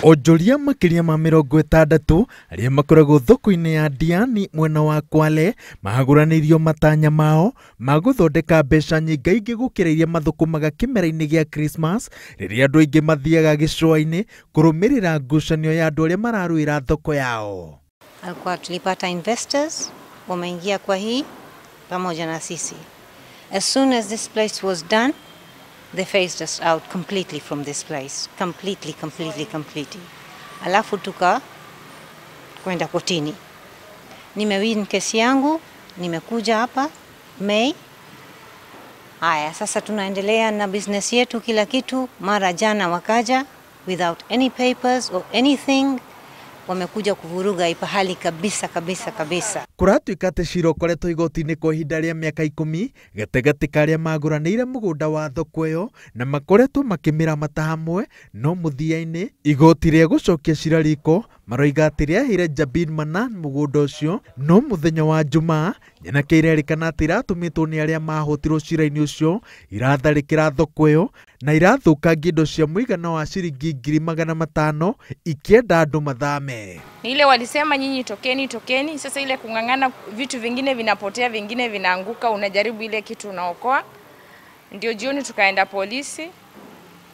Onjoria makĩria ma 60 arĩa makoragwo thoko-inĩ ya Diani mwena wa Kwale mahagũranĩirio matanya mao ma gũthondeka mbeca nyingaingĩ gũkĩra iria mathũkũmaga kĩmera-inĩ gĩa Christmas rĩrĩa andũ aingĩ mathiaga gĩcũa-inĩ kũrũmĩrĩra ngucanio ya andũ arĩa mararũĩra thoko yao. Alikuwa tulipata investors wameingia kwa hii pamoja na sisi. As soon as this place was done, they phased us out completely from this place. Completely, completely, completely. Alafu tuka kwenda kotini. Nimewin kesi yangu, nimekuja hapa May. Haya, sasa tunaendelea na business yetu kila kitu. Mara jana wakaja without any papers or anything. Wamekuja kuvuruga ipahali kabisa kabisa kabisa. Kũratuĩka atĩ cira ũkoretwo igoti-inĩ kwa ihinda rĩa mĩaka 10 gatagatĩ ka arĩa magũranĩire mũgũnda wa thoko ĩyo na makoretwo makĩmĩramata hamwe, no mũthia-inĩ igoti rĩa gũcokia cira riko maroiga atĩ rĩaheire Jabin Manan mũgũnda ũcio, no mũthenya wa Jumaa nyanake irerĩkana atĩ iratũmĩtwo nĩ arĩa mahotirwo cira-inĩ ũcio iratharĩkĩra thoko ĩyo na irathũkangia indo cia mũigana wa ciringi 500,000 ikĩenda andũ mathame. Ni ile walisema nyinyi tokeni tokeni, sasa ile kungangana vitu vingine vinapotea, vingine vinaanguka, unajaribu ile kitu unaokoa. Ndio jioni tukaenda polisi,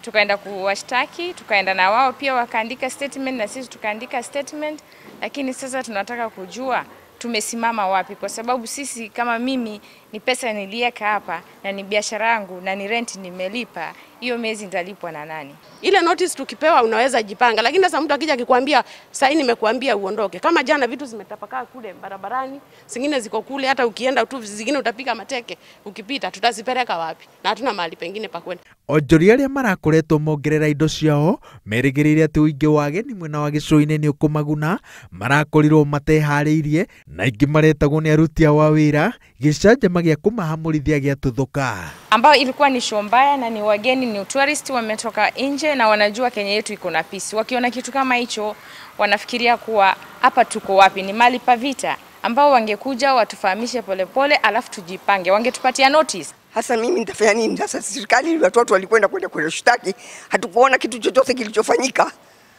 tukaenda kuwashtaki, tukaenda na wao pia wakaandika statement na sisi tukaandika statement, lakini sasa tunataka kujua tumesimama wapi, kwa sababu sisi kama mimi ni pesa nilieka hapa na ni biashara yangu na ni rent nimelipa, hiyo miezi nitalipwa na nani? Ile notice tukipewa unaweza jipanga, lakini sasa mtu akija akikwambia sasa nimekuambia uondoke. Kama jana vitu zimetapakaa kule barabarani, zingine ziko kule, hata ukienda tu zingine utapika mateke ukipita, tutazipeleka wapi? Na hatuna mahali pengine pa kwenda. Onjoria arĩa marakoretwo mongerera indo ciao merĩgĩrĩire atĩ ũingĩ wa ageni mwena wa gĩcũa-inĩ nĩ ũkũmaguna, marakorirwo mateharĩirie na aingĩ maretagwo nĩ aruti ao a wĩra gĩcanjama gĩa kũmahamũrithia gĩatuthũka, ambao ilikuwa ni show mbaya na ni wageni, ni tourist wametoka nje na wanajua Kenya yetu iko na peace. Wakiona kitu kama hicho wanafikiria kuwa hapa tuko wapi, ni mali pa vita, ambao wangekuja watufahamishe polepole alafu tujipange, wangetupatia notice. Hasa mimi nitafanya nini sasa? Serikali watoto walikwenda kushtaki, hatukuona kitu chochote kilichofanyika,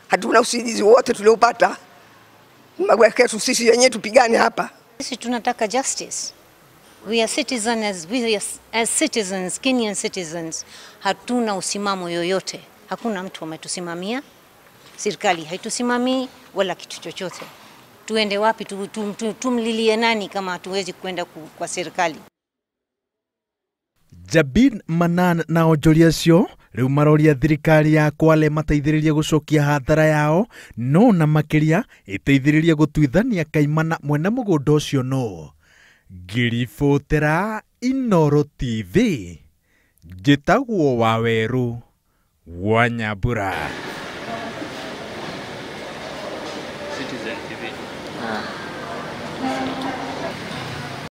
hatuna usaidizi wote tuliopata. Magweke sisi wenyewe tupigane hapa. Sisi tunataka justice. We are citizens, as citizens, Kenyan citizens, hatuna usimamo yoyote. Hakuna mtu ametusimamia, serikali haitusimamii wala kitu chochote. Tuende wapi, tumlilie nani kama hatuwezi kwenda kwa serikali? Jabin Manan na onjoria acio rĩu maroria thirikari ya Kwale mateithĩrĩrie gũcokia hathara yao, no na makĩria ĩteithĩrĩrie gũtuithania kaimana mwene mũgũnda ũcio no. Ngĩribotera Inooro TV, njĩtagwo Wawerũ wa Nyambura. Citizen TV.